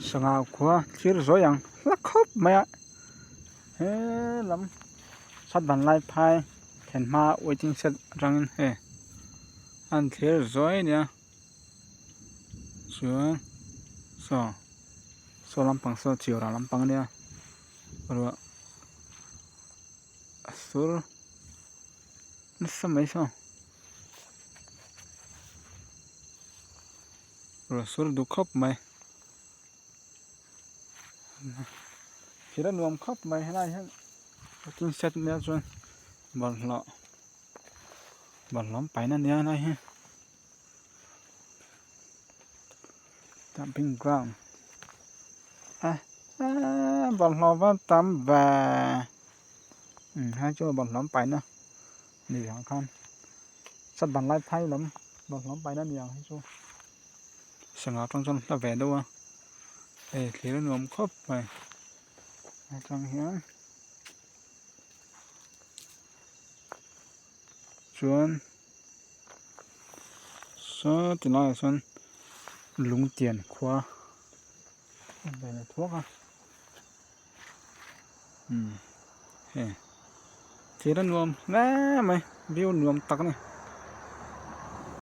ສະຫງ່າຂົວ ເທຣະສວຍຫຍັງ ລະຄອບໄມອະ ເຮ ລຳ ຊັດບັນລາຍພາຍ ແຖນມາ ເວຕິງເຊັດ ຣັງເຮ ອັນເທຣະສວຍເນຍ ສວຍ ຊໍ ຊໍລຳປັງ ຊໍຈິວຣາລຳປັງເນຍ ຫຼືວ່າ Sur. Nasa mai so. Rasul du khop mai. Kira nuam khop mai hai nai hen. Kin set nia chun. Bal lo. Bal lom pai na nia nai hen. Dumping ground. ອາ ອາ ບານຫຼອມວ່າຕຳແບ ອືມ ໃຫ້ໂຈບານຫຼອມໄປນະ ນີ້ສຳຄັນ ສັດບານລາຍໄພລຳ ບານຫຼອມໄປນະ ນີ້ໃຫ້ໂຈ ສະຫງ່າຕ້ອງຊົນລະແວໂດ ເອ ເທລະນວມຄອບໄປ ໃຫ້ຈັງເຫັນ ຊວນ ຊວນ ຕິລາຍ ຊວນ ລຸງຕຽນ ຂວາ ໄປລະທົກ ອືມ ເຮ ເຈລະນວມ ແລະ ໄມ ວິວນວມຕັກນີ້